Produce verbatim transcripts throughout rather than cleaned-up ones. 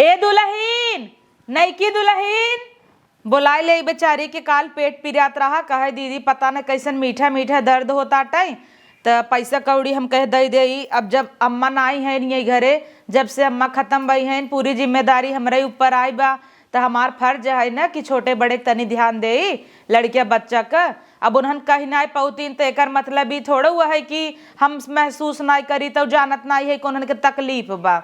ए दुलहिन, नइकी दुलहिन, बोलाइ ले ई बेचारी के। काल पेट पिरात रहा, कहे, "दीदी, पता न कइसन मीठा मीठा दर्द होत आटइ।" त पइसा कौड़ी हम कहे दइ देई। अब जब अम्मा नाई हइन ये घरे, जब से अम्मा खतम भई हइन, पूरी जिम्मेदारी हमरे ऊपर आई बा, त हमार फर्ज है न कि छोटे बड़े क तनी ध्यान देई लड़किया बच्चा क। अब उन्हन कहि नाई पउतीन, त एकर मतलब ई थोड़े हुआ है कि हम महसूस नाई करी, त जानत नाई है कि उन्हन के तकलीफ बा।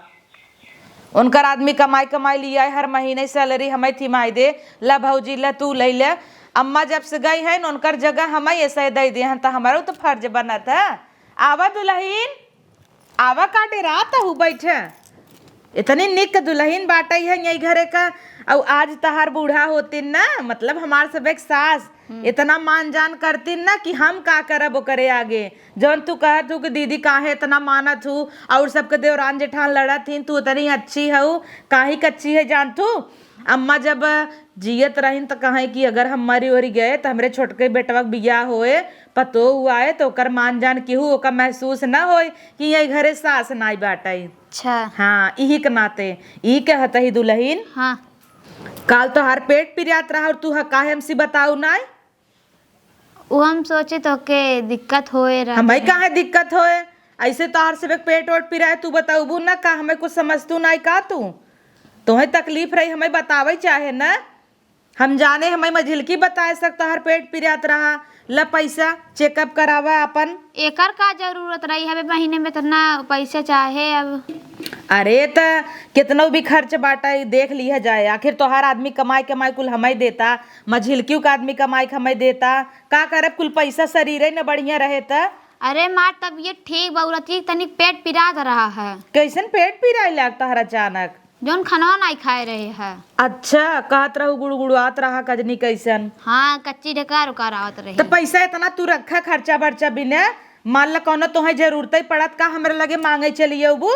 उनकर आदमी कमाई कमाई लियाए, हर महीने सैलरी हमइ थिमाई दे, "ला भौजी, ला तू लइ ले।" अम्मा जब से गई हैं, उनकर जगह हमइ ऐसे दइ दे हैं, त हमरो त फर्ज बनत है। आवा दुलहिन, आवा, का डेरात हू, बैठे। इतनी निक दुलहिन बाटइ है यही घरे क। अउ आज तहार बूढ़ा होतिन न, मतलब हमार सबेक सास, हम्म। इतना मान जान करतिन न कि हम का करब ओकरे आगे। जौन तू कहत हू कि दीदी काहे इतना मानत हू, अउर सबके देवरान जेठान लड़त हीं, तू इतनी अच्छी हऊ, काहे क अच्छी है जानत हू? अम्मा जब जियत रहिन त कहें कि अगर हम मरी ओरी गए त हमरे छोटके बेटवा क बियाह होए, पतोह आए त ओकर मान जान केहू ओका महसूस न होए कि यही घरे सास नाई बाटइ। अच्छा। हाँ, इही के नाते, ई कहत ही दुलहिन। हाँ। काल तोहार पेट पिरात रहा अउर तू ह-, काहे हमसे बताऊ नाई? उ हम सोचे तोहके दिक्कत होए रहा। हमइ काहे दिक्कत होए? अइसे तोहार सबेक पेट ओट पिराए, तू बतउबू न का? हमइ कुछ समझतू नाई का तू? तोहे तकलीफ रही, हमइ बतावइ चाहे न। हम जाने, हमइ मझिलकी बताए सक तोहार पेट पिरात रहा। ल पइसा, चेकअप करावा आपन। एकर का जरूरत रही? हमें महीने में इतना पइसा चाहे अब। अरे त केतनो भी खर्च बाटइ, देख लिहा जाए। आखिर तोहार आदमी कमाई कमाई कुल हमइ देता, मझिलकियो क आदमी कमाई क हमइ देता। का करब, कुल पइसा शरीरे न बढ़िया रहे त। अरे मार, तबियत ठीक बा, उ रतिया तनी पेट पिरात रहा है। कइसन पेट पिराए लाग तोहर अचानक? जौन खनवा नाई खाए रहे है। अच्छा, कहत रहू गुड़गुड़ात रहा कजनी कइसन। हाँ, कच्ची ढेकार उकार आवत रहे। त पइसा इतना तू रखा खर्चा बर्चा बिना, मान ल कौनो तोहे जरूरतइ पड़त का हमरे लगे माँगइ चली अउबू?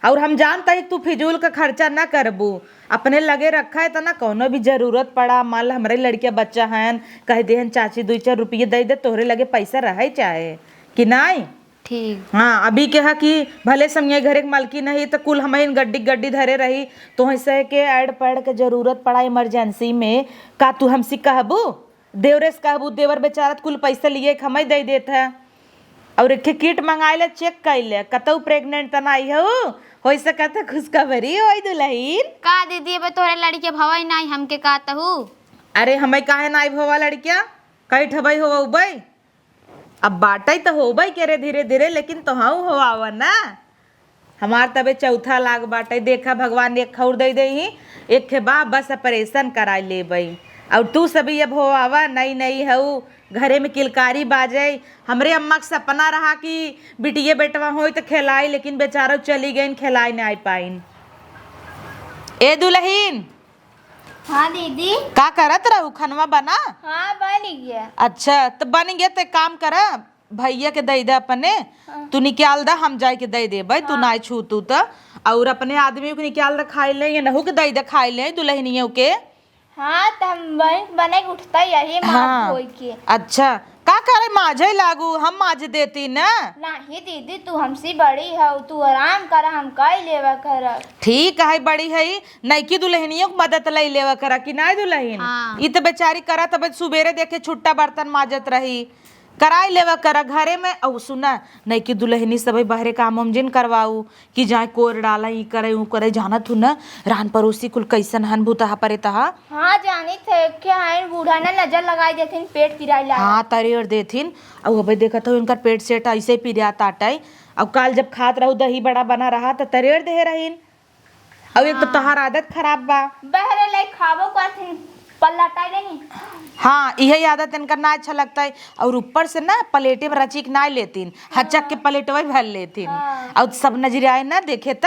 अउर हम जानत ही तू फिजूल क खर्चा न करबू, अपने लगे रखा है त न कौनो भी जरूरत पड़ा, मान ल हमरे लड़किया बच्चा हन, कह देहन चाची दुइ चार रुपये दइ दे, तोहरे लगे पइसा रहइ चाहे कि नाई? ठीक। हाँ, अभी के ह कि भले समझे घरे क मलकिन ही त कुल हमहिन गड्डी गड्डी धरे रही, तोहसे के ऐड पैड क जरूरत पड़ा इमरजेंसी में, का तू हमसे कहबू? देवरे से कहबू, देवर बेचारा त कुल पइसा लिए क हमइ दइ देत है। अउर एक ठे किट मंगाइ ले, चेक कइ ले, कतउ प्रेग्नेंट त नाई हउ, होइ सकत है खुशखबरी होइ दुलहिन। का दीदी, अबे तोहरे लड़िके भवइ नाई, हमके का तहू? अरे हमइ काहे नाई भवा लड़िकिया, कई ठबइ होवइ। अब बाटइ त होबइ केरे धीरे धीरे, लेकिन तोहउ होवावा न। हमार तबे चौथा लाग बाटइ। देखा भगवान एक खौर दइ देइहीं, एक खे बा बस ऑपरेशन कराइ लेबइ। अउर तू सभी अब होवावा, नई नई हऊ, घरे में किलकारी बाजइ। हमरे अम्मा क सपना रहा कि बिटिये बेटवा होई त खेलाई, लेकिन बेचारो चली गइन, खेलाइ नाइ पाइन। ए दुलहिन, हाँ दीदी। का करत रहू? खनवा बना? हाँ, बन गया। अच्छा, त बन गया, त एक काम करा, भइया के दइ द अपने, हाँ। तू निकाल द, हम जाइ के दइ देबइ, तू हाँ। नाइ छू तू त। अउर अपने आदमी क निकाल द खाइ ले, एनहू के दइ द खाइ ले, दुलहिनियो के। हाँ, त हम वहीं बने के उठतइ यही माथ हाँ। धोइ के। अच्छा, का करे, माझइ लागू, हम माझ देती न। नाहीं दीदी, तू हमसे बड़ी हऊ, तू आराम करा, हम कइ लेवा करब। ठीक है, बड़ी है, नइकी दुलहिनियो क मदद लइ लेवा करा कि नाइ दुलहिन? हाँ। इ त बेचारी करा, तबे सुबेरे देखे छुट्टा बर्तन माजत रही, कराइ लेवा करा घरे में। अउ सुना, नइकी दुलहिनी सबइ बहरे काम वाम जिन करवाऊ कि जाए कोर डाला, इ करे, उ करे, जानत हू न, रान परोसी कुल कइसन हन भूतहा परेतहा। हाँ, जानित है, के हइन बूढ़ा न नजर लगाइ देथिन, पेट पिराइ लाग। हाँ, तरेर देथिन। अउ अबे देखत हउ, इनकर पेट सेट अइसे पिरात आटइ। अउ काल जब खात रहू, दही बड़ा बना रहा, त तरेर देहे रहिन। अउ एक त हाँ। तोहार आदत खराब बा। बहरे लइ खाबो करथिन, पल्ला टाइ लेनी। हाँ, इहे आदत इनकर ना अच्छा लगतइ। अउर ऊपर से ना प्लेटे में रचिक नाइ लेथिन, हचक के हाँ। प्लेटवा भर लेथिन। हाँ। अउर सब नजरियाए ना देखे त।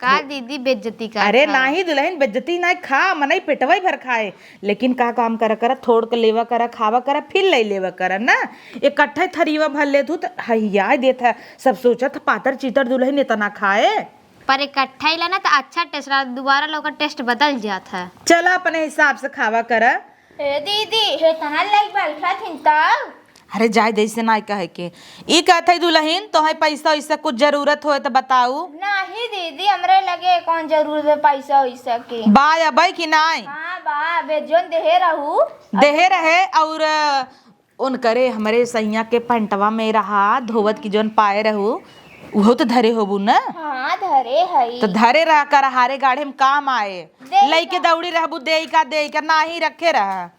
का दीदी बेइज्जती का अरे था? नाहीं दुलहिन, बेइज्जती नाहीं, खा, मनई पेटवइ भर खाए, लेकिन का काम करा करा, थोड़ के लेवा करा, खावा करा, फिर लइ लेवा करा ना। इकट्ठे थरियवा भर लेत हू त हहियाइ देत है। सब सोचत ह, पातर चीतर दुलहिन इतना खाए। पर इकट्ठा ही ला ना त अच्छा टेस्ट रहा, दुबारा ला ओकर टेस्ट बदल जात है। चला अपने हिसाब से खावा करा। ए दीदी, हे तहां लइके बैठा थिन तब? अरे जाए दे, ऐसे नाई कहे के। ई कहत है दुलहिन, तोहे पैसा वैसा कुछ जरूरत होए त बताऊ। नाही दीदी, हमरे लगे कौन जरूरत है पैसा वैसा के। बा अबे कि नाई? हाँ बा, अबे जोन देहे रहू। देहे रहे और उनकरे हमरे सैया के पैंटवा में रहा धोवत की जोन पाए रहू, उहो त धरे होबू न? हाँ धरे हई। त धरे रहा कर, हारे गाढ़े में काम आए। देई लइके का? दौड़ी रहबू, देई का, देई का, नाही रखे रहा।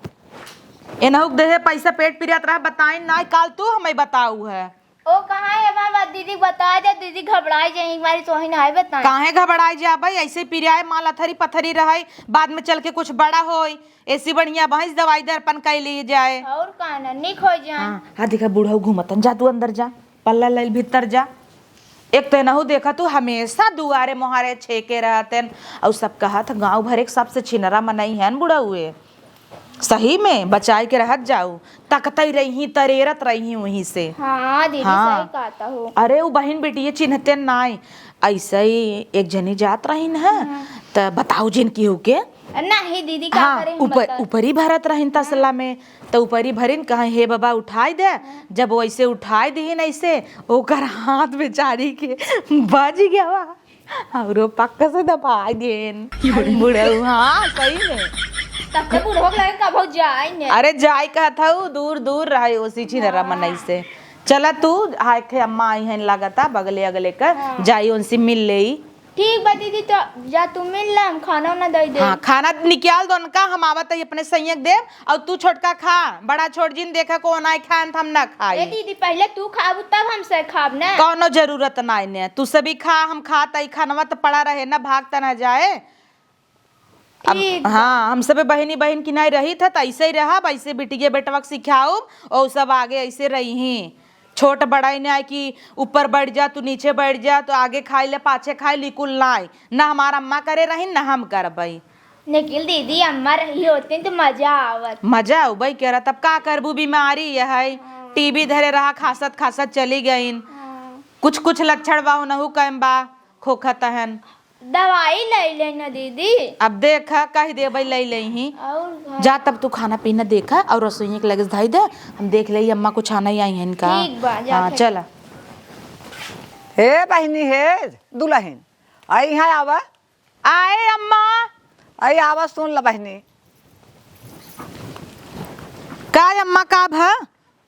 एनहु के देहे पैसा पेट पिरियात रहा, बताइन नाई, काल तू हमें बताऊ है। ओ कहाँ है बाबा, दीदी बता दे, दीदी घबराई जाए, एक बारी तोही नाई बताई। काहे घबराई जाबे, ऐसे पिरियाए माल अथरी पथरी रहे, बाद में चल के कुछ बड़ा होई, ऐसी बढ़िया भैंस दवाई दर्पण कर ली जाए। और का ना, निक हो जाए। हाँ, हाँ, देखा बूढ़ऊ घूमतन, जा तू अंदर जा, पल्ला लइल भीतर जा। एक तो एनहु देखा तू हमेशा दुआरे मोहारे छेके रहतेन, और सब कहत गाँव भर एक सबसे छिनरा मनई है न बुढ़ऊ ए। सही में बचाई के रहत जाऊ, तकतई रही, तरेरत रही वहीं से। हाँ दीदी, हाँ। सही कहता हो। अरे उ बहिन बेटिए चिन्हते नाई, ऐसे ही एक जनी जात रही न, हाँ। त बताऊ जिन की हो के। नहीं दीदी, का हाँ, करें ऊपर, मतलब? ऊपरी भरत रहिन तसला में, त ऊपरी भरिन कहे, "हे बाबा, उठाई दे।" हाँ। जब वैसे उठाई दीन ऐसे, ओकर हाथ बेचारी के बज गवा, औरो पक्का से दबाई देन। बुढ़ऊ, हाँ, सही में। तब तो बुढ़ऊ के लगे कबो जाए ने। अरे जाए कहत हऊ, दूर दूर रहे, ओसी छिनरा हाँ। मनई से। चला तू, हाय खे अम्मा आई हैं लागता, बगले अगले का, हाँ। जाई उनसे मिल लेई। ठीक बा दीदी, तो जा तू मिल ले, हम खाना उना दे दे। हाँ, खाना निकाल दो उनका, हम आवत ही अपने सैया के देब, और तू छोटका खा, बड़ा छोट जिन देखा को नाई खाएन त हम ना खाई। ए दीदी, पहले तू खाबू तब हम से खाब ना। कौनो जरूरत नाई ने, तू सभी खा, हम खात ही, खानवा त पड़ा रहे ना, भाग त ना जाए। अब ठीक बा। हाँ, हम सबे बहिनी बहिन की नाई रही था, त ऐसे ही रहब, ऐसे बिटिया बेटवा के सिखाउब, और सब आगे ऐसे रही। छोट बड़ाई ने आए कि ऊपर बैठ जा, तू नीचे बैठ जा, तू आगे खाई ले, पाछे खाई ली, कुल नाई। ना हमार अम्मा करे रही, ना हम करबई। लेकिन दीदी, अम्मा रही होती तो मजा आवत। मजा आउबई के रहा, तब का करबू, बीमारी यह है, हाँ। टीबी धरे रहा, खासत खासत चली गईन। हाँ। कुछ कुछ लक्षण बा, उनहु कम बा, खोखत हन। दवाई ले ले ना दीदी। अब देखा, कह देबई ले ले ही। और घर जा तब तू खाना पीना देखा और रसोई के लगे से धई दे, हम देख ले अम्मा कुछ आना ही आई हैं इनका। ठीक बा, जा हाँ, फिर। चला। हे बहिनी, हे दुलहिन, आई है आवा। आए अम्मा। आई आवा, सुन ल बहिनी। का अम्मा, का भा?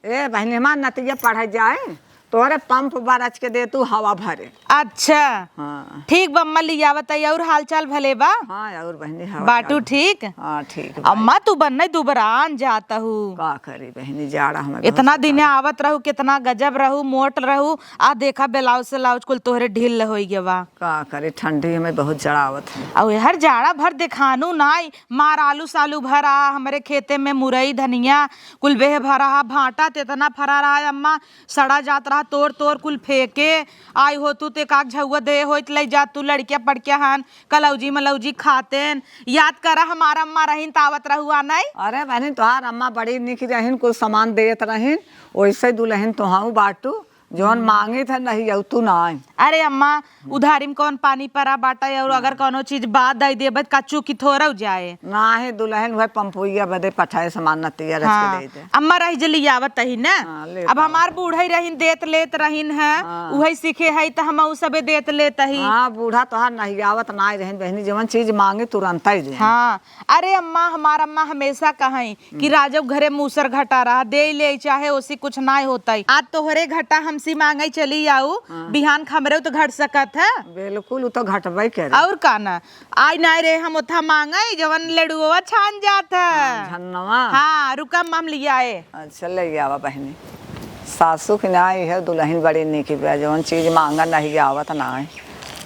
ए बहिनी, हमार नतिया पढ़े जाए, तोहरे पंप बरच के दे तू हवा भरे। अच्छा। हाँ। ठीक बा अम्मा, लियावत आई। और हाल चाल भले बा? हाँ, और बहिनी, हाल बाटू चाल। ठीक? हाँ, ठीक बा। अम्मा, तू बन्ने दुबरान जात हू। का करी बहिनी, जाड़ा हमें इतना बहुत दिने सतावे। आवत रहू, कितना गजब रहू, मोट रहू, आ देखा ब्लाउज सलाउज कुल तोहरे ढील होई गवा। का करे, ठंडी हमें बहुत जड़ावत है। अउ एहर जाड़ा भर देखानू नाई, मार आलू सालू भरा, हमरे खेते में मुरई धनिया कुल बेह भरा हा, भांटा त एतना फरा रहा अम्मा, सड़ा जात रहा, तोर तोर कुल फेंके। आई हो तू ते काक झउआ दे होइत लई जा तू लड़किया पड़किया हन, कलौजी मलौजी खातेन। याद करा हमार अम्मा रहिन त आवत रहुआ नाई। अरे बहिन, तोहार अम्मा बड़ी निक रहिन, कुल सामान देत रहिन, ओइसे दुलहिन तोहाऊ बाटू। जौन मांगित है नहीं अउतू नाई। अरे अम्मा, उधारी में कौन पानी परा बाटा है, और अगर कौनो चीज बा दई देबे त का चूकी थोरउ जाए। नाही दुलहिन, उहे पंपुइया बदे पठाए सामान नतिया रच के हाँ, दे दे। अम्मा रही जे लियावत ही ना। हाँ, लेत अब आवा। हमार बूढ़ई रहिन देत लेत रहिन है, हाँ। उहे सीखे है त हम उ सबे देत लेत ही। हाँ, बूढ़ा तोहार नहीं आवत नाई रहिन बहिनी, जवन चीज मांगे तुरंत ही दे। हाँ, अरे अम्मा, हमार अम्मा हमेशा कहई कि राजउ घरे मूसर घटा रहा, देइ लेइ चाहे ओसी कुछ नाइ होतइ। आज तोहरे घटा हमसी मांगइ चली आऊ, हाँ। बिहान खमरेउ त घट सकत ह। बिल्कुल, उ त घटबइ करे। अउर का ना, आइ नाइ रे हम ओथा मांगइ जवन लडुआ छान जात ह। हाँ, झन्नवा। हाँ, रुका अम्मा हम लियाए। अच्छा, ले आवा बहिनी। सासू की ना, इहे दुलहिन बड़ी नीक बा, जवन चीज मांगा नहीं आवत नाइ,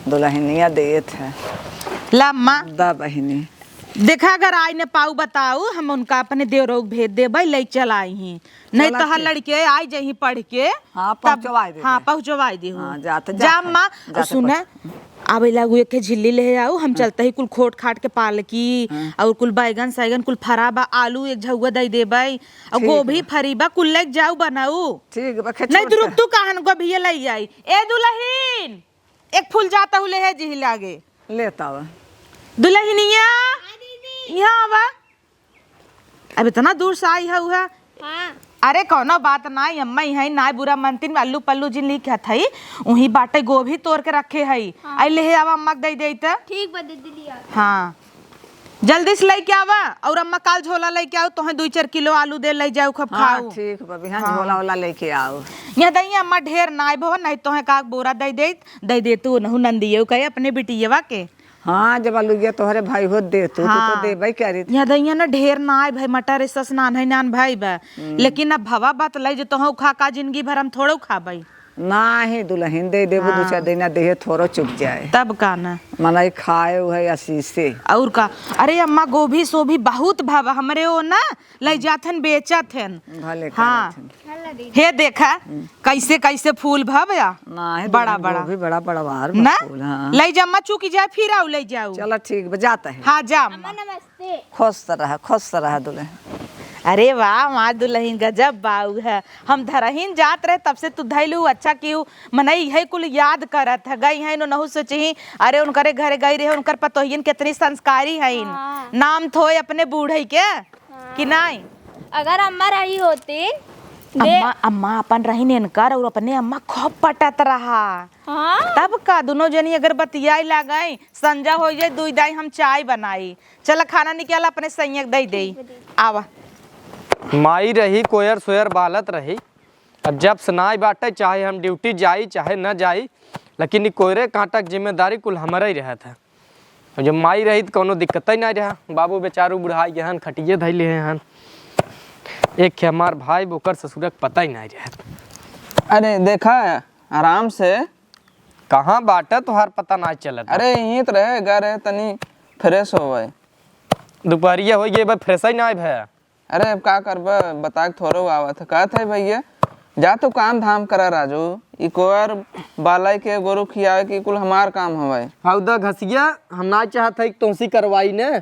दुलहिनिया देत ह। ला अम्मा। दा बहिनी। देखा, अगर आइ न पाऊ बताऊ, हम उनका अपने देवरऊ के भेज देबइ, लइ चल आइहीं। नहीं चला तोहार ठीक। लड़के आइ जइहीं पढ़ के, हाँ, तब पहुँचवाइ देबइ। हाँ, पहुँचवाइ देहू। हाँ, जाते, जा जाते, अम्मा, जाते सुने, पहुँच। आवे लागू एक झिल्ली लेहे आऊ, हम चलतही कुल खोट खाट के पालकी, हाँ। अउर कुल बैगन सैगन कुल फरा बा, आलू एक झउआ दइ देबइ, अउर ठीक गोभी बा। फरी बा, कुल लइके जाऊ बनाऊ। ठीक बा, खे नहीं छोड़ तो रुक दे। तू कहन गोभिया लइ आई। ए दुलहिन, एक फूल जातहू लेहे जिहि लागे। लेत आवा। दुलहिनिया, हाँ, दीदी। इहाँ आवा। अब एतना दूर से आई हउ है। हाँ। अरे कौनो बात नाई, अम्मा इहै नाई बुरा मनतिन, अल्लू पल्लू जिन लिखत हई, उही बाटे गोभी तोर के रखे हई। हाँ। आई लेहे आवा अम्मा के दई देई त। ठीक बा दीदी, लिया। हाँ। जल्दी से लइके आवा, और अम्मा काल झोला लइके आउ, तोहे दुई चार किलो आलू दे लइ जाउ, खूब हाँ, खाउ। ठीक बा, बिहान हाँ। झोला ओला लइके आउ। यहाँ दइया अम्मा ढेर नाई भवा, नाहीं तोहे का बोरा दइ देइत, दइ देतू नहु नंदियो कहे अपने बिटियवा के। हाँ, जब अलुइया तोहरे भाई होत दे तू, तू तो हाँ। देबे करी। यहाँ दइया ना ढेर नाई भाई, मटर ऐसा नान है नान भाई बा। हम्म। लेकिन अब भवा बात लइ जे तोहू खा का जिंदगी भर हम थोड़ो खाबई। नाही दुलहिन, दे देबू दू हाँ। चार दिना देहे थोड़ो चुक जाए। तब का ना। मनई खाए उहे आशीषे। और का। अरे अम्मा गोभी सोभी बहुत भवा हमरे ओ ना, लइ जात हन बेचत हन। भले हाँ। करत हन। हे देखा, हम्म। कैसे कैसे फूल भवा। ना, हे बड़ा, दुलहिन, बड़ा। गोभी बड़ा बड़ा बार ना? फूल, हाँ। लइ जा अम्मा, चुकी जाए, फिर आउ लइ जाउ। चला ठीक बा, जात है। हाँ, जा अम्मा। अम्मा, नमस्ते। खुश रहा, खुश रहा दुलहिन। अरे वाह, हमार दुलहिन गजब बाऊ है। हम धरहिन जात रहे, तब से तू धइलू, अच्छा किहू। मनई इहै कुल याद करत है, गई हैं, नहु सोचही, अरे उनकरे घरे गई रहे, उनकर पतोहियन कितनी संस्कारी हईन। हाँ। नाम थोए अपने बूढ़ई के। हाँ। कि नाई? अगर अम्मा रही होती, दे- अम्मा, अम्मा अपन रही नेनकर और अपने अम्मा खूब पटत रहा। हाँ? तब का, दुनो जनी अगर बतियाई लागई, संजा होइ जाए, दुई दाई हम चाय बनाई। चला खाना निकाल, अपने सैया के दई देई। ठीक बा दीदी। आवा। माई रही कोयर सोयर बालत रही। अब जब से नाई बाटे, चाहे हम ड्यूटी जाई, चाहे न जाई, लेकिन ई कोयरे कांटा के जिम्मेदारी कुल हमरे ही रहत है। और जब माई रही त कौनो दिक्कत ही नाई रहा। बाबू बेचारू बुढ़ाई गए हन, खटिये धइले हन। एक खे हमार भाई, ओकर ससुरक पता ही नाई रहा। अरे देखा, आराम से। कहाँ बाटे तोहार पता नाई चलत? अरे यहीं त रहे, गा रहे तनी फ्रेश होवे। दुपहरिया होइ गए बा, फ्रेश ही नाई भया। अरे अब का करबा, बता के थोड़ो आवत है। कहत है भैया, जा तू काम धाम करा राजू, ई कोयर बालई के गोरू खियावे के कुल हमार काम हवे। हौदा घसिया, हम ना चाहत है कि तोहसी करवाई ने।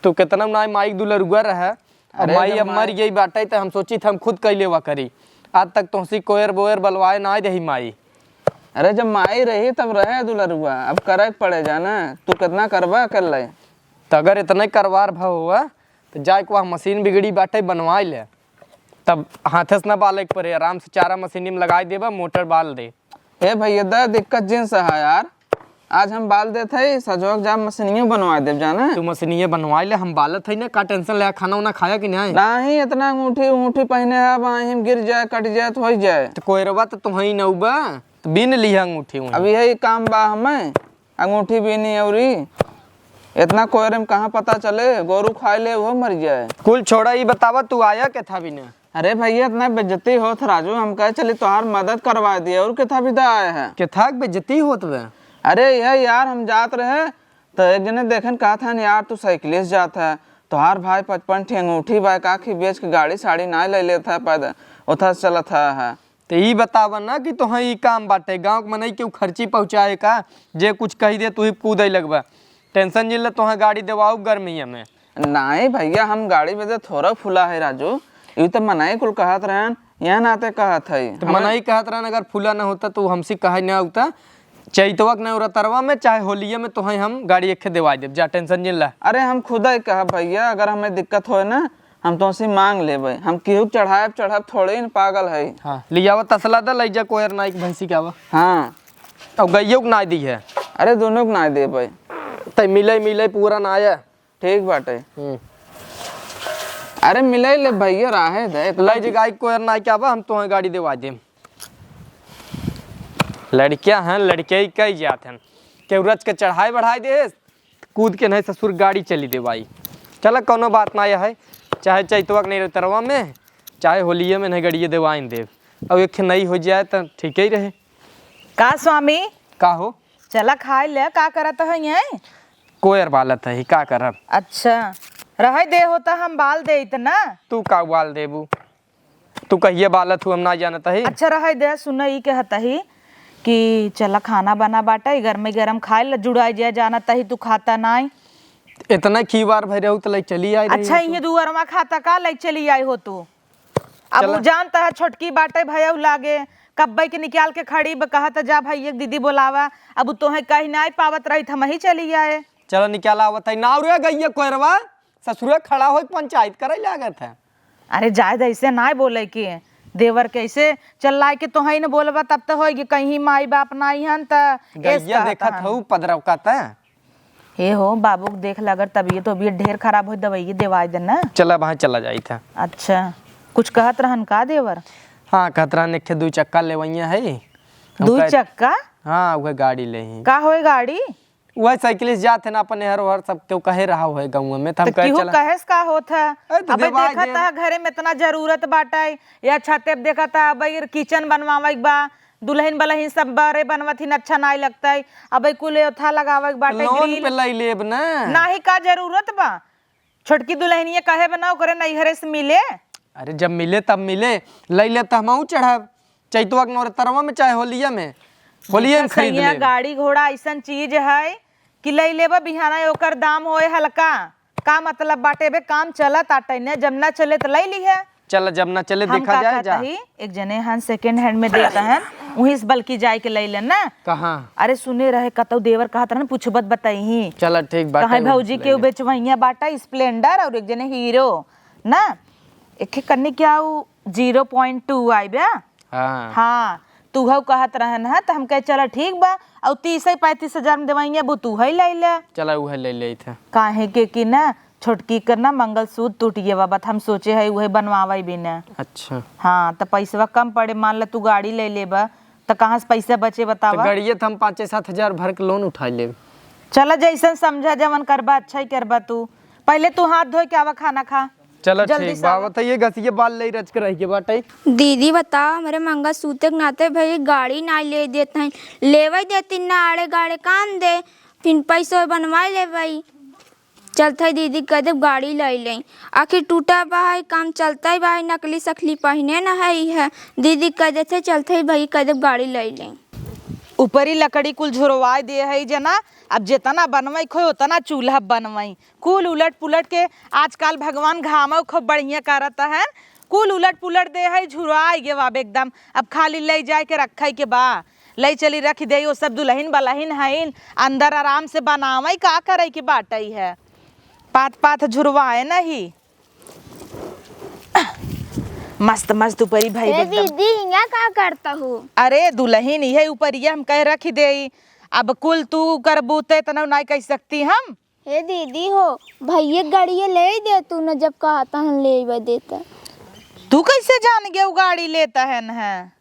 तू कितना नाई माई के दुलरुआ रहे, अब अरे माई जब अब मर माई गई बाटे त हम सोची थे हम खुद कई लेवा करी। आज तक तोहसी कोयर बोयर बलवाए ना रही माई। अरे जब माई रही तब रहे दुलरुआ, अब करे के पड़े जाना, तू कितना करबा अकेले। त अगर इतने करवार भ हुआ त जाए के वहाँ मशीन बिगड़ी बाटे बनवाए ले, तब हाथे से ना बाले के पड़े, आराम से चारा मशीनी में लगाई देबा, मोटर बाल दे। हे भैया, द दिक्कत जिन से है यार, आज हम बाल देत हई, सजोक जा मशीनियों बनवा देब जाना। तू मशीनिये बनवाई ले, हम बालत हई ना, का टेंशन ले, खाना उना खाया कि नहीं? नहीं, इतना अंगूठी उंगूठी पहने है, अब आही हम गिर जाए, कट जाए तो होइ जाए। तो कोयरवा तो तुहई न उबा, तो बीन लिहा अंगूठी उंगूठी। अब यही काम बा हमें, अंगूठी बीनी औरी। इतना कोयरे में कहाँ पता चले, गोरू खाए ले, वो मर जाए। कुल छोड़ा, ई बतावा, तू आया के था बिना? अरे भैया, इतना बेइज्जती होत राजू, हम कहे चली तोहार मदद करवा दिए, और कितना विदा आए है? कितना बेइज्जती होत बे? अरे यह यार, हम जात रहे तो एक जने देखन कहा था, "यार तू साइकिल से जात है, तोहार भाई पचपन ठी अंगूठी बा, का खी बेच के गाड़ी साड़ी ना ले लेत है, पैदल उथा से चलत है।" तो ई बतावा ना कि तोहे ई काम बाटे, गाँव के मनई के उ खर्ची पहुँचाए का, जे कुछ कही दे तू ही कूदे लगबा। टेंशन जिन ले, तोहे गाड़ी देवाऊ गर्मिया में। नाहीं भैया, हम गाड़ी बदे थोड़ा फूला है राजू, यू तो मनई कुल कहत रहन, यह नाते कहत है। तो हम मनई कहत रहन, अगर फूला न होता तो हमसे कहे न होता। चैतवा के नवरात्रवा में चाहे होलिये में तोहे हम गाड़ी एक देवाई देब, जा टेंशन जिन ला। अरे हम खुदा ही कहब भैया, अगर हमें दिक्कत होए ना, हम तोसे मांग लेबे, हम केहू के चढ़ाएब चढ़ब थोड़े ही न, पागल है। हाँ, लियावा तसला दा, लई जा कोयर नाई के भैंसी के आवा। हाँ। अब गइयो के नाई दी है। अरे दोनों के नाई देबे। तै मिले मिले पूरा ना आया। ठीक बाटे। हम्म। अरे मिले ले भैया, राहे दे। लई जे गाय कोयर नाई के आवा, हम तोहे गाड़ी देवा देम। लड़कियां हैं, लड़के ही कही जात हैं। केहू रच के चढ़ाई बढ़ाई दे, कूद के नहीं ससुर गाड़ी चली देवाई। चला कौनो बात ना है, चाहे चैतवा के नहीं तरवा में, चाहे होलिये में नहीं गड़िए देवाइन देव। अब एक नहीं हो जाए तो ठीक ही रहे। का स्वामी? का हो? चला खाए ले, का करत है ये? कोयर बालत है, का करब? अच्छा, रहे दे होता हम बाल दे इतना। तू का बाल देबू? तू कहिए बालत हूँ, हम ना जानत ही। अच्छा रहे दे, सुन ई कहत ही कि चला खाना बना बाटे, गरमे गरम खाए ला, जुड़ाई जाए, जानत ही तू खाता नाई। इतना की बार भरे हो तो ले चली आई रही अच्छा, हो तू। इहे दुअरमा खाता का ले चली आई हो तू? अब चला। उ जानत है छोटकी बाटे भयउ लागे, कब्बे के निकाल के खड़ी ब-, कहत जा भाई एक दीदी बोलावा, अब उ तोहे कहीं नाई पावत रही, हम ही चली आए। चला निकाल आवत है, नाव रे गइया कोयरवा, ससुरे खड़ा होई पंचायत करे लागत है। अरे जाए दे, ऐसे नाय बोले के। देवर के ऐसे चल्लाए के तोहई न बोलबा, तब त होई कि कहीं माई बाप नाई हन त ऐस गइया कहत देखत हन। हऊ पदरव का त। हे हो, बाबू के देख ल, अगर तबीयत वबीयत ढेर खराब होई, दवाई देवाई दे ना। चला भाई, चला जाई था। अच्छा, कुछ कहत रहन का देवर? हाँ, कहत रहन एक ठे दुई चक्का लेवइया है। हम दुई कहे चक्का? हाँ, उहे गाड़ी लेही। का होए गाड़ी? वह साइकिल से जात है ना, अपन एहर ओहर सब केहू कहे रहा है गाँव में, त हम त कहे केहू चला। कहेस का होत है? अरे त अब देवाई देखत देब। है घरे में इतना जरूरत बाटे, या छते पे देखत है, अब ये किचन बनवावे के बा, दुल्हन बलहिन सब बरे बनवत हिन, अच्छा नाई लगतई। अब कुल एथा लगावे के बाटे, लोन ग्रिल। पे लई लेब ना। नाही का जरूरत बा? छोटकी दुल्हनिया कहे बा ना ओकरे नैहरे से मिले। अरे जब मिले तब मिले, लई लेब त हमहू चढ़ब। चैतवा के नौरतरवा में चाहे होलिया में, होलिया में देखा खरीद सैया, लेब। गाड़ी घोड़ा ऐसन चीज है कि लई लेबा बिहाना ओकर दाम होए हल्का। का मतलब बाटे बे, काम चलत आटे ने, जब ना चले त लई लिहे। चल, जब ना चले हम देखा का जाए कहत जा। ही, एक जने हन सेकंड हैंड में देत हन, उहीं से बल्कि जाए के लई लेन ना। कहाँ? अरे सुने रहे कतौ देवर कहत रहन, पूछबत बताई ही। चल ठीक बाटे, कहाँ भौजी के बेचवैया बाटा स्प्लेंडर और एक जने हीरो ना, एक कन्नी क्या उ ज़ीरो पॉइंट टू आई बे। हाँ। हाँ, तुहौ कहत रहन है, त हम कहे, "चला ठीक बा, अउ तीस पैंतीस हजार में देवाइए, अब तुहै लइ ले।" चला, उहै लइ ले थे। काहे के कि ना, छोटकी कर ना मंगलसूत्र टूट गया बा, त हम सोचे है उहै बनवावै भी ना। अच्छा। हाँ, त पैसवा कम पड़े, मान ला तू गाड़ी लइ लेबा, त कहाँ से पैसा बचे बतावा? त गाड़िए त हम पाँचे सात हजार भर के लोन उठाइ लेब। चला, जैसन समझा, जवन करबा, अच्छा ही करबा तू। पहले तू हाथ धोए के आवा, खाना खा। चलो जल्दी ठीक से बा, आवा। बताइए, गसिए बाल ले रच के रह के बाटे। दीदी बताओ, हमरे मंगलसूत्र के नाते भई गाड़ी नाई ले देत हैं, लेवे देती ना, आड़े गाड़े काम दे, फिर पैसो बनवाई लेबई। चलत है दीदी कह देब गाड़ी लाई लें, आखिर टूटा बा है, काम चलता ही बा है, नकली सकली पहिने न है, है दीदी कह देते चलत है भई कह देब गाड़ी लाई लें। ऊपरी लकड़ी कुल झुरवाई दे है जना, अब जितना बनवाई खोए उतना चूल्हा बनवाई। कुल उलट पुलट के आजकल भगवान घामो खूब बढ़िया करत हन, कुल उलट पुलट दे है, झुराइ गे बा एकदम। अब खाली लइ जाए के रखे के बा, लइ चली रख दे, वो सब दुलहिन बलहिन हइन, अंदर आराम से बनावइ, का करइ के बाटइ है, पात पात झुरवाए नहीं। मस्त मस्त ऊपरी भई ए एकदम। दीदी, हियाँ का करत हू? अरे दुलहिन, इहे ऊपरिया हम कहे रख दे, अब कुल तू करबू ते तनौ नाई कह सकती हम। हे दीदी हो, भइया गाड़िया लेइ देतू न, जब कहत हन लेइ देता। तू कैसे जान गया उ गाड़ी लेत हन है?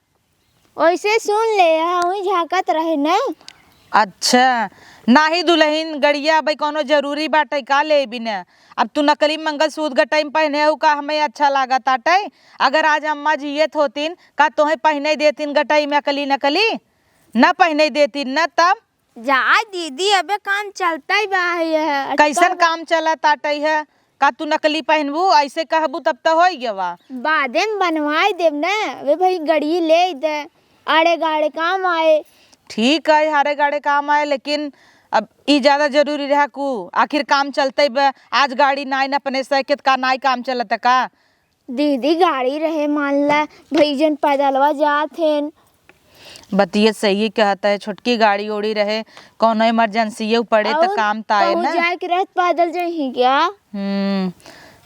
ओइसे सुन ले, हाँ, उहीं झाँकत रहे न। अच्छा, नाही दुलहिन, गड़िया अबे कौनो जरूरी बाटे का लेबी न? अब तू नकली मंगलसूत्र गटई में पहिने हउ का, हमें अच्छा लागत आटे? अगर आज अम्मा जियत होतिन, का तोहे पहिने देतिन गटई में अकली नकली? न पहिने देतिन न तब। जा दीदी, अबे काम चलतै बा है, यह कैसन अटकल बा। काम चलत आटै है? का तू नकली पहिनबू? ऐसे कहबू तब त होई गवा। बादे में बनवाई देब न, अबे भाई गड़िया लेइ दे, आड़े गाड़े काम आए। ठीक है, हारे गाड़े काम आए, लेकिन अब ई ज्यादा जरूरी रहा कु? आखिर काम चलतै बा, आज गाड़ी नाई न अपने से, केत का नाई काम चलत का? दीदी, गाड़ी रहे, मान ला, भई जन पैदलवा जात हेन। बतिया सही कहत है, छोटकी गाड़ी ओड़ी रहे, कौनो इमरजेंसी पड़े त और काम त आए कहूँ ना। जाए के रहत पैदल जइही क्या? हम्म,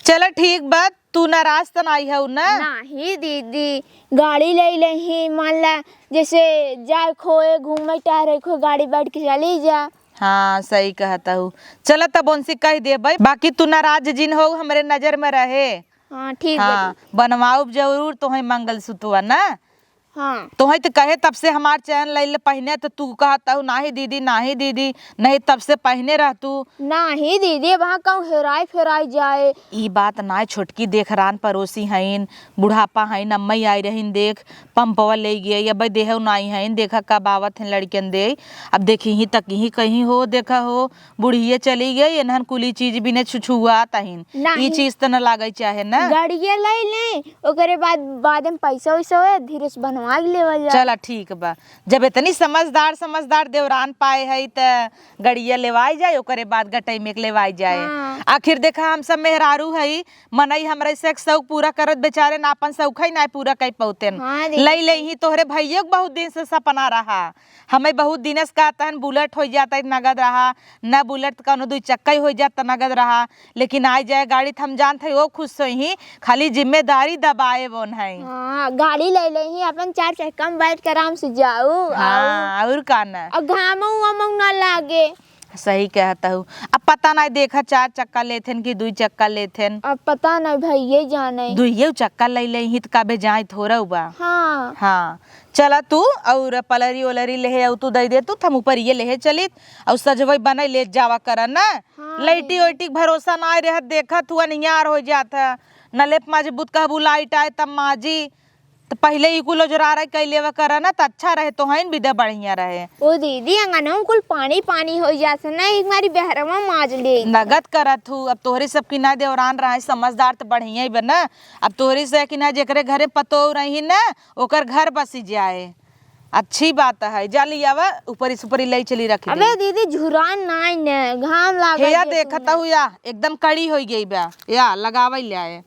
चला ठीक बा, तू नाराज त नाई हऊ ना? नाही दीदी, गाड़ी लइ लेही, मान ला, जैसे जाए खोए, घूमे टहरे खोए, गाड़ी बैठ के चली जा। हाँ, सही कहत हऊ। चला तब उनसे कह देबे, बाकी तू नाराज जिन हो, हमरे नजर में रहे। हाँ, ठीक बा हाँ, दीदी। बनवाउब जरूर तोहे मंगलसूत्रवा ना। हाँ। तोहे त कहे तब से हमार चैन लइले पहिने त तू कहत हऊ, "नाही दीदी, नाही दीदी," नहीं तब से पहिने रह तू। नाही दीदी, अब हाँ कहूँ हेराई फेराई जाए। ई बात नाय, छोटकी देख रान परोसी हईन, बुढ़ापा हईन, अम्मई आई रहीन देख, पंपवा ले गए, अब देहव नाई हईन, देखा कब आवत हईन लड़कन दे। अब देखी ही तक ही कहीं हो, देखा हो, बुढ़िये चली गई, एनहन कुली चीज बिने छुछुआत हईन। नाही। ई चीज त न लागै चाहे न। गड़िया लइ ले, ओकरे बाद, बाद में पैसा वैसा होए, धीरे से बनवा के लेवल जाए। चला ठीक बा, जब इतनी समझदार, समझदार देवरान पाए है त गड़िया लेवाई जाए, ओकरे बाद गटई में के लेवाई जाए। हाँ। आखिर देखा, हम सब मेहरारू हई, मनई हमरे से शौक पूरा करत बेचारे ना, अपन शौक ही ना पूरा कर पौतेन। हाँ, देखा लई ले ही। तोहरे भैया के बहुत दिन से सपना रहा, हमें बहुत दिन से कहत हन, बुलेट हो जात त नगद रहा, न बुलेट त कौनो दुई चक्का ही हो जात त नगद रहा, लेकिन आइ जाए गाड़ी त हम जानत हई, वो खुश होइहीं, खाली जिम्मेदारी दबाए बोन है। हाँ, गाड़ी लई ले ही, अपन चार चक्का में बैठ के आराम से जाऊ। हाँ, और का न? और घामऊ वमऊ ना लागे। सही कहत हऊ। अब पता नाहीं, देखा, चार चक्का लेथेन कि दुई चक्का लेथेन। अब पता नाहीं, भैया जाने। दुइये चक्का लई ले ही त काबे जाए थोड़ा बा। हाँ। हाँ, चला तू और पलरी ओलरी लेहे आऊ, तू दई दे तू, त हम ऊपर ये लेहे चलित और सजवई बनई लेत जावा करा ना। हाँ, लइटी दीदी। ओइटी के भरोसा नाहीं रहत, देखत हुआ नियार हो जात है। न लेप माजी बुत कहबू लाइट आए तब माजी, त पहिले ई कुल ओजरारा कई लेवा करा ना, त अच्छा रहे, तोहइन बिदा बढ़िया रहे। ओ दीदी, अंगनवा में कुल पानी पानी हो जात है ना, एक मारी बहरवा माज ले। नगद करत हू, अब तोहरी सब की ना देवरान रहे, समझदार त बढ़िया ही बा ना। अब तोहरी से कि ना जेकरे घरे पतोह रही ना, ओकर घर बसी जाए, अच्छी बात है। जा लियावा, ऊपरी सुपरी लई चली रख दे। अबे दीदी, झुरान नाई ने, घाम लागत हेया है देखत तुम्हें। हू या, एकदम कड़ी होई गई बा, या लगावई ले आए।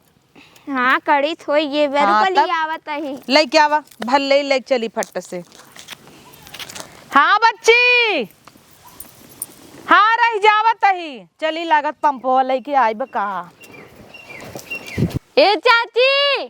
हाँ, कड़ी त होई गई बा, हाँ, रुको, तब लियावत ही। लई के आवा, भल लई, लई चली फट से। हाँ बच्ची, हाँ रह जावत ही, चली लागत पंपवा लई के आइब का। ए चाची,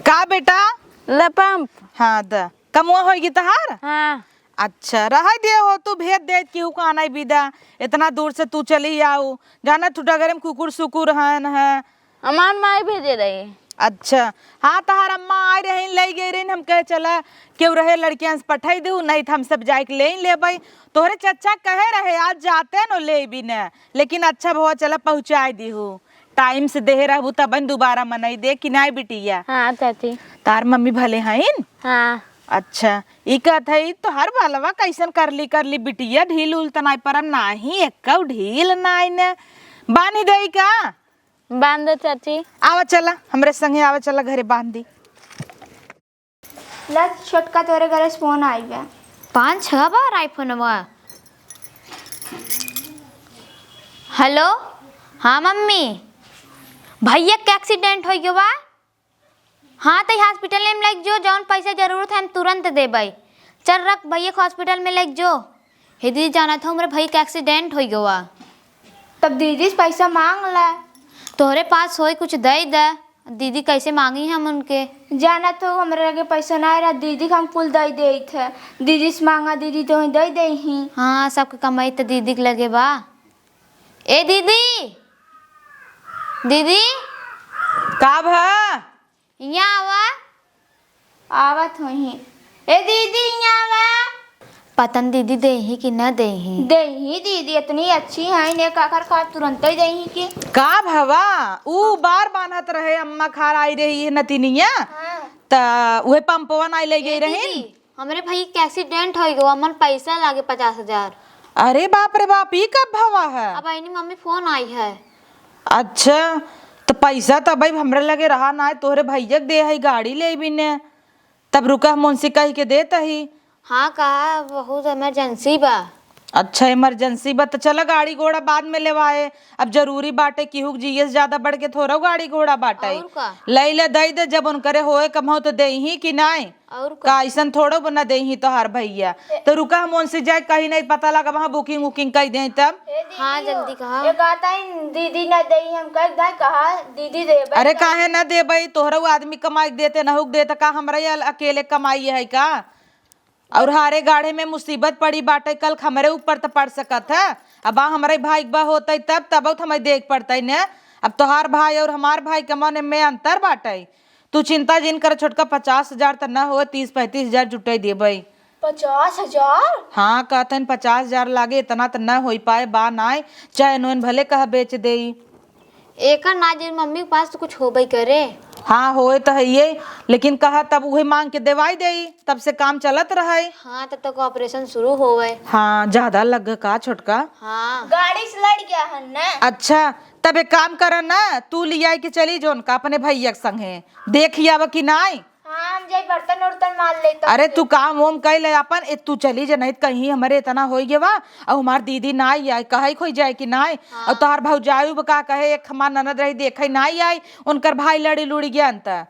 का बेटा? ले पंप। हाँ, द। कमुआ होइगी तहार? हाँ। अच्छा, रहइ दिया हो, तू भेज देत केहू का नाई बिदा, इतना दूर से तू चली आऊ, जाना तू डगरे में कुकुर सुकुर हन है। हमार माई भेजे रही। अच्छा, हाँ, तहार अम्मा आए रही, लई गई रही, हम कहे चला केहू रहे लड़कियन से पठाई देऊ, नहीं त हम सब जाए के ले ही लेबई। तोहरे चच्चा कहे रहे आज जाते न ले बिना, लेकिन अच्छा भवा चला पहुँचाए दीहू। टाइम से देहे रहबू तबन दुबारा मनई दे कि नाई बिटिया? हाँ चाची। तार मम्मी भले हईन? हाँ। अच्छा, ई कहत हई तोहर बलवा कैसन करली करली बिटिया, ढील उल त नाई परन, नाही एक्कौ ढील नाई ने। बान्ही देई का? बांध दे चाची। आवा चला, हमरे संगे आवा चला, घरे बांध दी। ला छोटका, तोरे घरे से फोन आई बा। पाँच छह बार आई फोनवा। हेलो, हाँ मम्मी, भैया के एक्सीडेंट होइ गवा। हाँ, तो हॉस्पिटल में लेके जो, जौन पैसा जरूरत है हम तुरंत देबै। चल रख भैया के हॉस्पिटल में लेके जो। हे दीदी, जानत हो हमरे भाई के एक्सीडेंट होइ गवा। तब दीदी से पैसा मांग ला। तोहरे पास होई कुछ दे दे, दीदी कैसे मांगी हम उनके? जानत हो हमरे लगे पैसा ना रहा, दीदी के हम कुल दे देत है। दीदी से मांगा, दीदी तो दे दे ही। हाँ, सबके कमाई तो दीदी के लगे बा। ए दीदी, दीदी। का भा? इहाँ आवा। आवत होइहीं। ए दीदी, इहाँ आवा। पता न दीदी देही कि न देही। देही दीदी, इतनी अच्छी है, ने काकर खा तुरंते ही देही कि। का भवा, ऊ बार बान्हत रहे अम्मा खार आई रही है नतिनिया, हाँ। त उहे पंपवा नाई ले गई ए रही। दीदी, हमरे भाई के एक्सीडेंट होइ गवा, हमन पैसा लागे पचास हजार। अरे बाप रे बाप, ई कब भवा है? अब आईनी मम्मी फोन आई है। अच्छा, त पैसा त भाई हमरे लगे रहा ना है, तोहरे भैया के दे है गाड़ी ले बिने। तब रुका, हम उनसे कह के देत ही। हाँ, कहा बहुत इमरजेंसी बा। अच्छा, इमरजेंसी बा त चला गाड़ी घोड़ा बाद में लेवाए। अब जरूरी बाटे केहू के जिए से ज्यादा बढ़ के थोड़ा गाड़ी घोड़ा बाटे। और का? लई ले दई दे, जब उनकरे होए कमाओ त देही कि नाई? और का? का अइसन थोड़ो न देही तोहार भैया। त रुका, हम उनसे जाए कहीं नहीं पता लगा, वहाँ बुकिंग वुकिंग कई दें तब। ए दीदी, हाँ, जल्दी कहा। एक आता ही दीदी न देही, हम कह दे कहा दीदी देबे अरे कर। काहे न देबे, तोहरा उ आदमी कमाई के देते न हुक देते का, हमरा ये अकेले कमाई है का? और हारे गाढ़े में मुसीबत पड़ी बाटे, कल हमरे ऊपर त पड़ सकत है। अब आ हमरे भाई बा होतई तब, तब त हमें देख पड़तई ने। अब तोहार भाई और हमार भाई के मन में अंतर बाटे। तू चिंता जिन कर छोटका, पचास हजार त न हो, तीस पैंतीस हजार जुटाई देबई। पचास हजार? हाँ, कहतन पचास हजार लागे, इतना त न होई पाए, बा नाय, चैन वैन भले कह बेच देई। एकर ना जे मम्मी के पास तो कुछ होबे करे। हाँ, होए त है ये, लेकिन कहा तब उहे मांग के देवाई देई, तब से काम चलत रहे। हाँ, तब तक ऑपरेशन शुरू होवे। हाँ, ज्यादा लग का छोटका? हाँ। गाड़ी से लड़ गया है ना। अच्छा, तब एक काम करा ना, तू लियाई के चली जोन का अपने भैया के संगे, देखी आवा कि नाई। हाँ, हम जाई बर्तन उर्तन मार ले तो। अरे तू काम वोम कइ ले अपन, ए, तू चली जा, नहीं त कहीं हमरे इतना होइ गवा, अउ हमार दीदी नाई आए, कहइ खोइ जाए कि नाई, हाँ। अउ तोहार भौजाई बा का कहे, एक हमार ननद रही, देखइ नाई आई, उनकर भाई लड़ी लुड़ी गया त।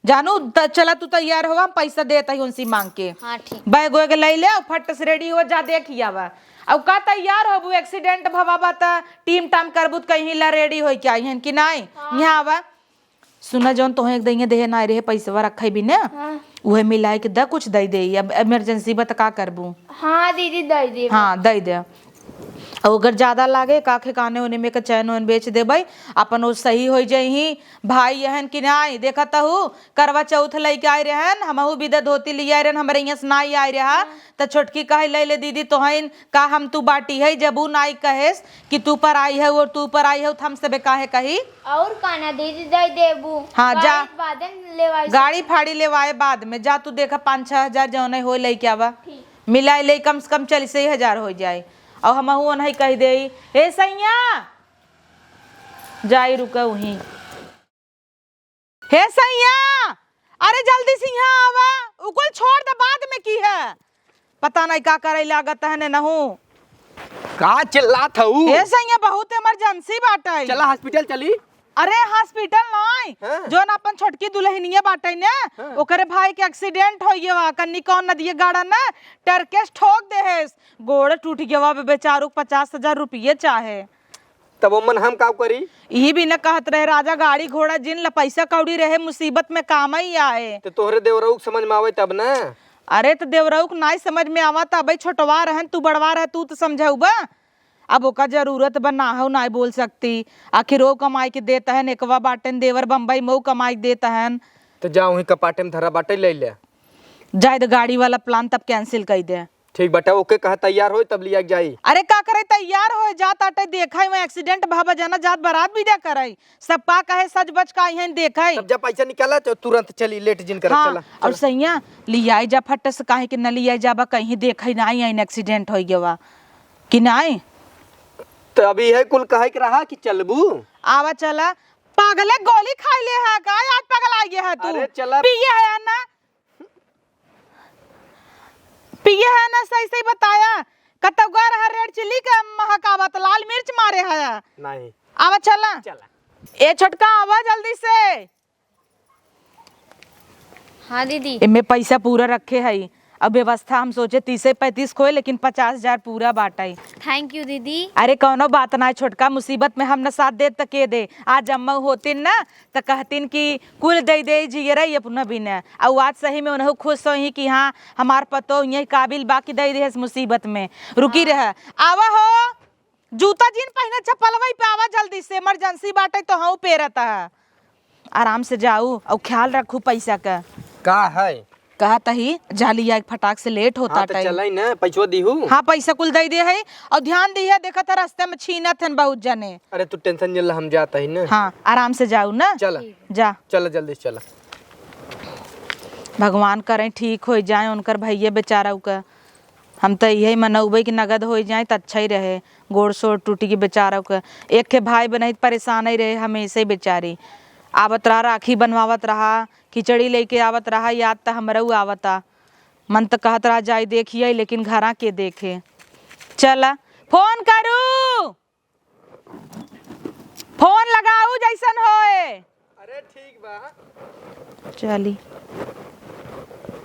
जानू, त चला तू तैयार होवा, हम पैसा देत ही उनसे मांग के। हाँ, ठीक। बैग वैग लइ ले, अउ फट से ready हो जा, देखि आवा। अउ का तैयार होबू, accident भवा बा त टीम टाम करबू त कहीं ला ready होइ के आई हन कि नाई? हाँ। यहाँ आवा। सुना, जौन तोहे एक दइया देहे नाई रहे, पैसवा रखे भी ने, हाँ। उहे मिलाइ के द, कुछ दइ दे, अब emergency बा त का करबू? हाँ दीदी, दइ दे। हाँ, दइ दे। अउ अगर ज्यादा लागे, का खे काने ओने में के चैन वैन बेच देबइ, अपन ओ सही होइ जइहीं। भाई यहन कि नाई, देखत हू, करवा चौथ लइके आइ रहन, हमहू बिदा धोती लिआइ रहन, हमरे हियाँ से नाई आइ रहा, हाँ। त छोटकी कहइ, "लइ ले दीदी, तोहइन का हम तू बाटी है, जब ऊ नाई कहेस कि तू पर आई है और तू पर आई है, त हम सबे काहे कही?" अउर का ना दीदी, दइ देबू। हाँ, जा। गाड़ी बादे लेवाई गाड़ी सब। फाड़ी लेवाए बाद में, जा तू देखा पाँच छह हजार जौने होए लइके आवा। ठीक। मिलाइ ले कम से कम चालीस हजार होइ जाए। अउ हमहू ओनही कहि देई, "ए सइयाँ, जाई रुका उहीं।" हे सइयाँ, अरे जल्दी से यहाँ आवा, उ कुल छोड़ दे, बाद में की है, पता नहीं का करइ लागत है ने नहू। का चिल्लात हऊ? हे सइयाँ, बहुत emergency बाटइ। चला hospital चली। अरे hospital नाई, हाँ। जौन अपन छोटकी दुलहिनिया बाटइ ने, हाँ। ओकरे भाई के accident होइ गवा, कन्नी कौन नदिया गाड़ा ने टरकेस ठोक देहेस, गोड़ टूट गवा बे-, बेचारू के पचास हजार रुपये चाहे। तब ओमन हम का करी? इही भी न कहत रहे, राजा गाड़ी घोड़ा जिन ल, पैसा कौड़ी रहे, मुसीबत में कामइ आए। त तोहरे देवरऊ के समझ में आवइ तब न। अरे त देवरऊ के नाई समझ में आवत, अबइ छोटवा रहन, तू बड़वा रहे, तू त समझउबा। अब ओका जरूरत बा, नाहउ नाई बोल सकती। आखिर ओ कमाइ के देत हन, एकवा बाटेन देवर बम्बई में, ओ कमाइ के देत हन। त जा उहीं कपाटे में धरा बाटइ, लइ ले। जाए दे, गाड़ी वाला plan तब cancel कइ दे। ठीक बाटे, ओके कहा तैयार होई, तब लिया के जाई। अरे का करे तैयार होए, जात आटे देखा ही, वहाँ accident भा बजाना, जात बारात विदा कराई, सब का कहे सज बज का यहाँ देखा ही। तब जब पैसा निकाला तो तुरंत चली, लेट जिन करत हाँ, चला, और चला। सैया लियाई जा फट से, काहे के न लियाई जाबा, कहीं देखा ही ना आई accident होई गवा कि नाई। तो अभी है कुल कहे के रहा कि चलबू? आवा चला, पागले गोली खाई ले है का, आज पगला गया है तू? अरे चला। पिए है ना? पिए है ना, सही सही बताया। कतौ गा रहा red chilli का महकावत, लाल मिर्च मारे है। नहीं। आवा चला। चला। ए छोटका, आवा जल्दी से। हाँ दीदी। एमे पैसा पूरा रखे है। अब व्यवस्था हम सोचे तीसे पैंतीस खोए, लेकिन पचास हजार पूरा बाटइ। Thank you दीदी। अरे कौनो बात ना, छोटका मुसीबत में हम न साथ देत त के दे। आज अम्मा होतिन ना, त कहतिन कि कुल दे दे जियरा ही अपना बिना। अउ आज सही में उनहु खुश होई कि हाँ, हमार पतो यही काबिल बा कि दे देहस मुसीबत में। रुकी हाँ। रह। आवा हो, जूता जिन पहिने, चप्पलवा ही पे आवा जल्दी से, emergency बाटे तो हऊ पेरत है। आराम से जाऊ अउ ख्याल रखू पैसा का। का है? कहत ही, जा लिया एक फटाक से, लेट होता हाँ, तो टाइम। चलाई ना, पैसवा दीहू। हाँ, पैसा कुल दे दे है, अउ ध्यान दिहे, देखत है रास्ते में छीनत हन बहुत जने। अरे तू tension जिन ला, हम जात ही ना। हाँ, आराम से जाऊ ना। चला। ठीक। जा। चला जल्दी से चला। भगवान करें ठीक होइ जाए उनकर भइया बेचारा का। हम त इहे मनउबे कि नगद होइ जाए त अच्छा ही रहे। गोड़ सोड़ टूटि के बेचारा का। एक ठे भाई बनहित परेशान ही रहे हमेशे बेचारी। आवत रहा, राखी बनवावत रहा, खिचड़ी लेके आवत रहा, याद त हमरऊ आवता। मन त कहत रहा जाई देखिए, लेकिन घरा के देखे। चला, फोन करू, फोन लगाऊ जैसन होए। अरे ठीक बा। चली।